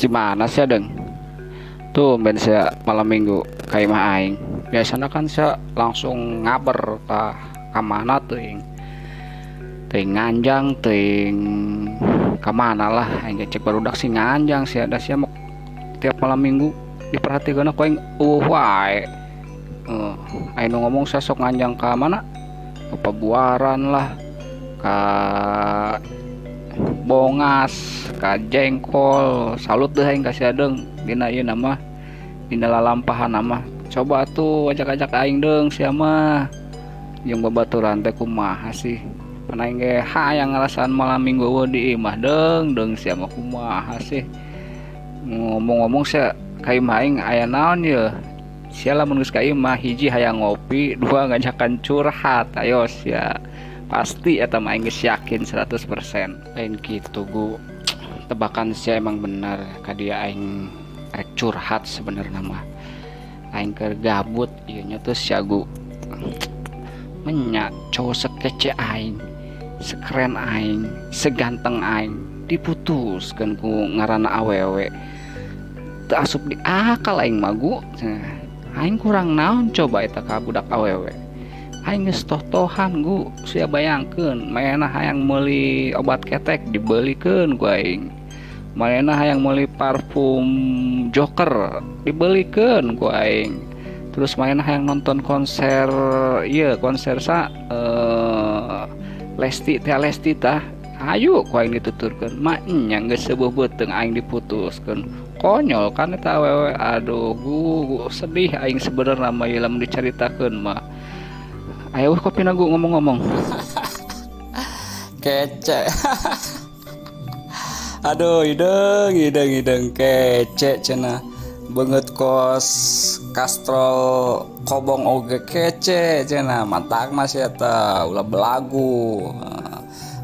mana sih deng? Tuh ben sia malam minggu ka imah aing. Biasana kan sia langsung ngaber tah ka mana teuing. Teuing nganjang teuing ka mana lah aing ge cek barudak sih nganjang sia da sia mah tiap malam minggu diperhatikeun ku aing eueuh wae. Aing nu ngomong sia sok nganjang ka mana? Ka Pabuaran lah, ka Bongas, ka Jengkol. Salut deh aing ka sia deung dina ieu mah, dina lalampahan mah. Coba tuh ajak-ajak aing deung sia mah. Jeung babaturan teh kumaha sih? Pan aing ge hayang ngarasaan malam minggu eueuh di imah deung, deung sia mah kumaha sih? Ngomong-ngomong sia ka imah aing aya naon yeuh? Sia lamun geus ka imah hiji hayang ngopi, dua ngajakan curhat. Ayo sia. Pasti eta mah aing geus yakin 100%. Lain kitu gu. Tebakan sia emang bener ka dia aing rek curhat sebenarnya mah. Aing keur gabut ieu nya teh sia gu. Menya cowok sekece aing, sekeren aing, seganteng aing diputuskeun ku ngaranna awewe. Teu asup di akal aing mah gu. Aing kurang naon coba eta ka budak awewe. Aing geus toh-tohan gu, sia bayangkeun manehna hayang meuli obat ketek dibelikeun ku aing. Manehna hayang meuli parfum Joker dibelikeun ku aing. Terus manehna hayang nonton konser ieu konser sa Lesti teh Lesti tah. Ayo ku aing dituturkeun. Mah nya geus seueuh beuteung aing diputuskeun. Konyol kan eta awewe. Aduh gu sedih aing sebenarna mah ieu lamun dicaritakeun mah. Ayo kopi nagu ngomong-ngomong. Kece. Aduh hideung hideung hideung kece cenah. Beungeut kos kastrol kobong oge kece cenah. Mantak mah sia teh ulah belagu.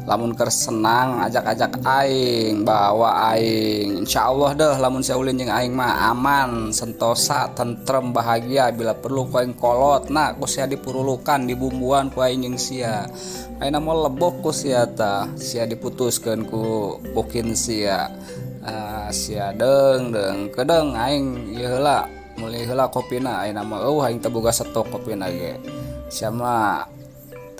Lamun keur senang ajak-ajak aing, bawa aing. Insyaallah deh lamun sia ulin jeung aing mah aman, sentosa, tentrem, bahagia. Bila perlu ku aing kolot, nah ku sia dipurulukan, dibumbuan ku aing jeung sia. Ayeuna mah lebok ku sia tah, sia diputuskeun ku bokin sia. Sia deung deung kedeung aing ieu heula, meuli heula kopina. Ayeuna mah eueuh aing teh boga stok kopina ge. Sia mah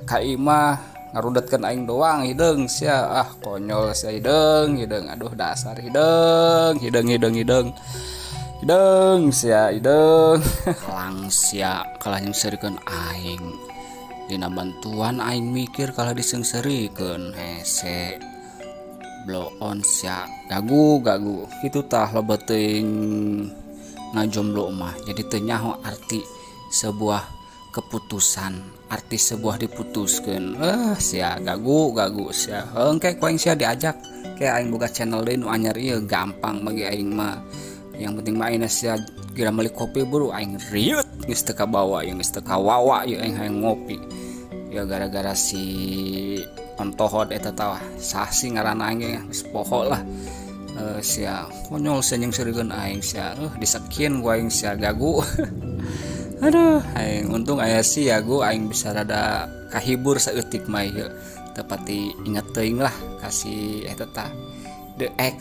ka imah ngarudetkeun aing doang hideung sia. Ah konyol sia hideung hideung. Aduh dasar hideung hideung hideung hideung hideung sia hideung. Lang sia kalah nyengserikeun aing. Dina bantuan aing mikir kalah diseungseurikeun hese. Bloon sia gagu gagu kitu tah loba teuing ngajomblo mah. Jadi teu nyaho arti sebuah keputusan, arti sebuah diputuskeun. Sia gagu gagu sia. Engke ku aing sia diajak ke aing boga channel deui nu anyar ieu gampang bagi aing mah. Yang penting mah aing sia geura meuli kopi buru aing rieut geus teu kabawa, yang geus teu kawawa ieu aing hayang ngopi. Ya gara-gara si ontohod eta tah sah sih ngaranna aing ge geus poho lah. Sia konyol sia nyengseurikeun aing sia. Disekin ku aing sia gagu. Aduh, aing untung aya sia gu aing bisa rada kahibur saeutik mah ieu. Tepati inget teuing lah kasih eta tah. The X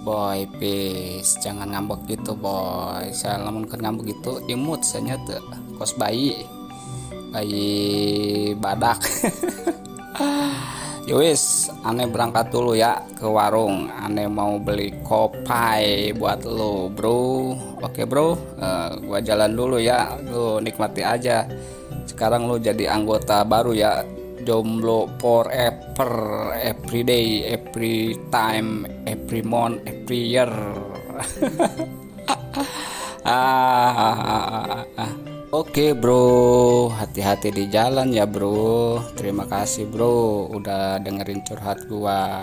boy, peace. Jangan ngambek gitu boy. Saya lamun keur ngambek gitu imut sia teu kos bayi. Bayi badak. Yowis, ane berangkat dulu ya ke warung. Ane mau beli kopai buat lo, bro. Oke, bro. Gua jalan dulu ya. Lu nikmati aja. Sekarang lu jadi anggota baru ya. Jomblo forever, every day, every time, every month, every year. Oke bro, hati-hati di jalan ya bro. Terima kasih bro udah dengerin curhat gua.